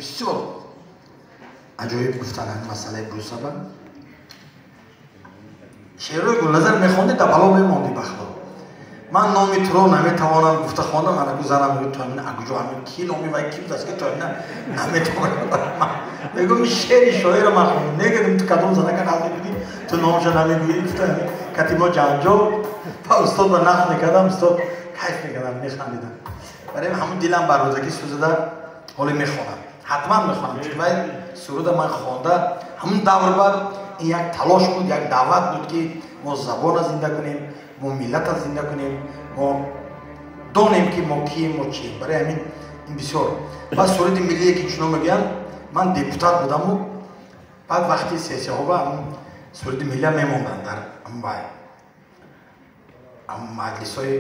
Бисёр аҷоиб гуфтан ҳамин масъалаи бӯсаба. Шеърҳои Гулназар мехондӣ, дар бало мемондӣ ба Худо. Ман номи туро наметавонам гуфта хондам, анаку занам мегӯяд, ту ҳамин акуҷо ҳамин ки номи вай ки будаст ки ту ҳамина наметавонам. Мегӯям ин шеъри шоиро ман хондам. Негӯям ту кадом занака нақл мекунӣ, ту номаша намегӯӣ, гуфта ҳамин кати мо ҷанҷол. Ба устод ба нақл мекардам, устод кайф мекардам, механдидам. Барои ҳамун дилам бар Рӯдакӣ сӯзада, ҳоле мехонам. Ҳатман мехонам, чун вай суруда ман хонда, ҳамун давр баъд ин як талош буд, як даъват буд ки мо забонро зинда кунем, мо миллатро зинда кунем, мо донем ки мо кием, мо чием. Барои ҳамин ин бисёр. Баъд суруди миллие ки чунон мегӯянд, ман депутат будаму баъд вақти сессияҳо ба ҳамун суруди миллия мемонданд дар ҳамун вай ҳамун маҷлисҳои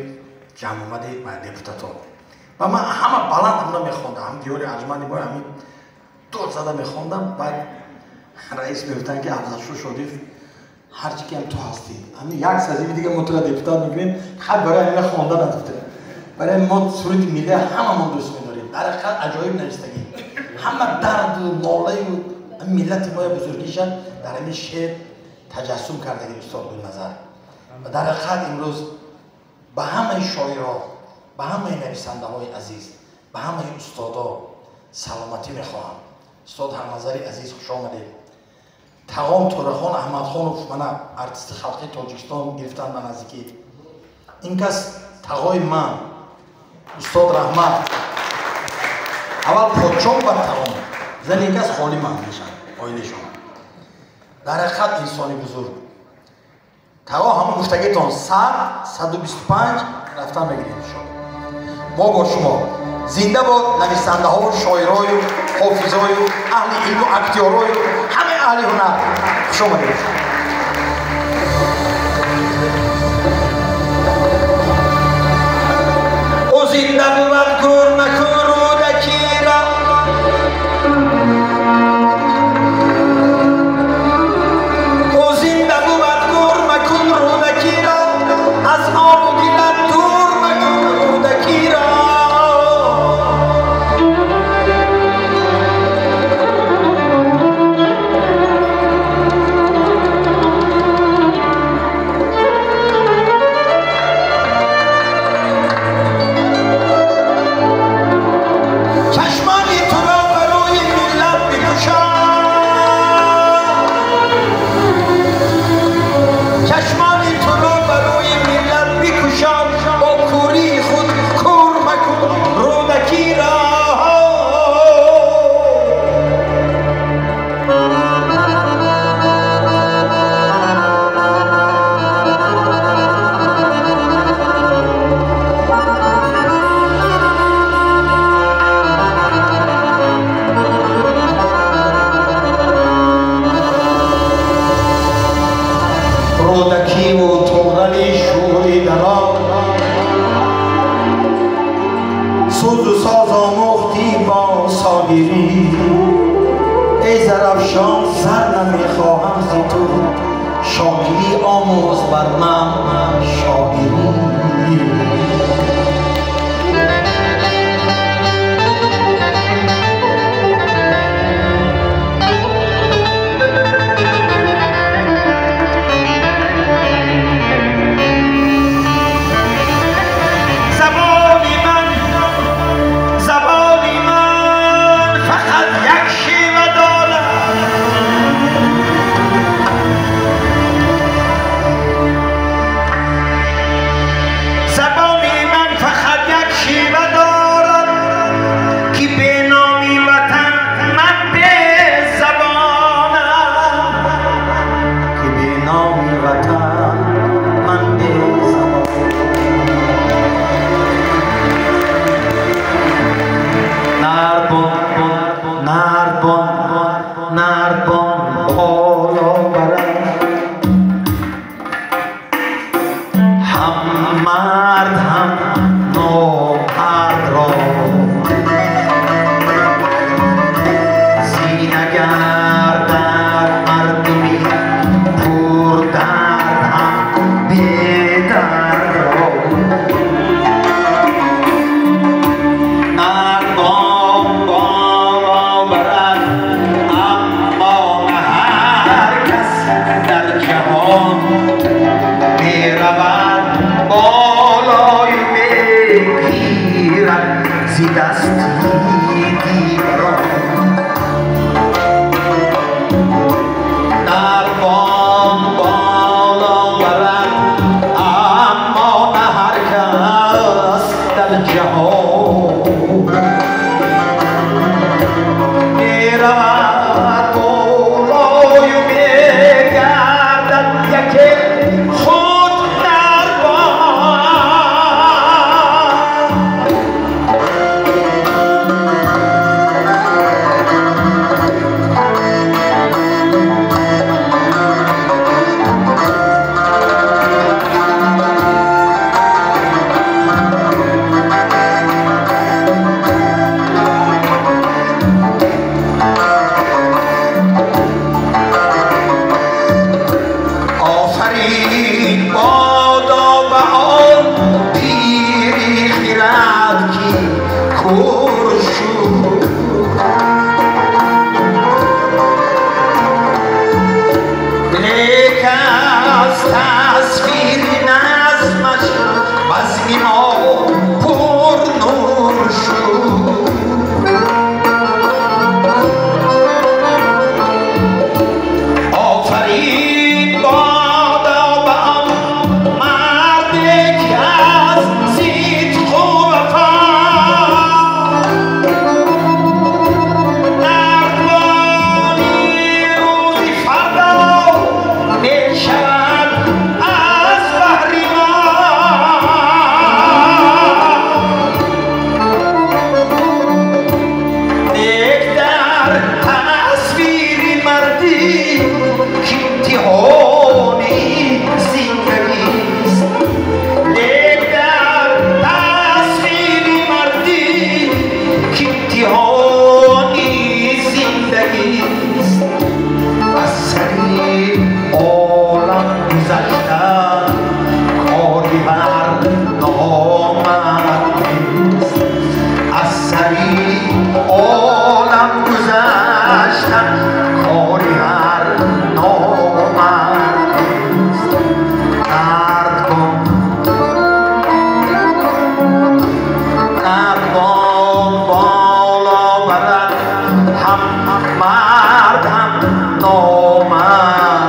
ҷамъомади депутатҳо. Ва ман ҳама баланд ҳамуна мехондам, ҳам диёри арҷманди мо ҳамин дод зада мехондам. Баъд раис мегуфтанд ки Афзалшо Шодиев, ҳарчи ки ҳам ту ҳастӣ, ҳамин як сазиви дига мо тура депутат мекунем, хат барои ҳамина хондан аст гуфта. Барои мо суруди миллия ҳамамон дӯст медорем. Дар ҳақиқат аҷоиб навистагӣ. Ҳама дарду нолаю миллати моя бузургиша дар ҳамин шеър таҷассум кардаги устод Гулназар. Ва дар ҳақиқат имрӯз ба ҳамаи шоирҳо, ба ҳамаи нависандаҳои азиз, ба ҳамаи устодо саломатӣ мехоҳам. Устод Ҳақназари азиз, хуш омадед. Тағом Тӯрахон Аҳмадхонов, мана артисти халқии Тоҷикистон гирифтан ба наздикӣ. Ин кас тағои ман, устод раҳмат. Аввал подшоҳ, баъд тағом. Зани ин кас холи ман мешавад, оилашон. Дар ҳақиқат инсони бузург. Тағо ҳамон гуфтагитон 100, 125 рафтан мегирем иншоалло. Мо бо шумо. Зинда бод нависандаҳо, шоирою, ҳофизою, аҳли илму актёрою, ҳамаи аҳли ҳунар. Хуш омадед. Ӯ зинда бувад гур макун Рӯдакиро, ӯ зинда бувад гур макун Рӯдакиро, аз ону дилат дур макун Рӯдакиро. Чашмони туро барои миллат бикушам, чашмони туро барои миллат бикушам, бо кӯрии худ кӯр макун Рӯдакиро. Рӯдакиву Туғрали шӯридарон, сӯзу соз омӯхтӣ бо собирӣ. Эй Зарафшон, зар намехоҳам зи ту, шокирӣ омӯз бар ман шоирӣ. Забони ман, забони ман фақат як шева дорад, забони Ҳам мард, ҳам номард.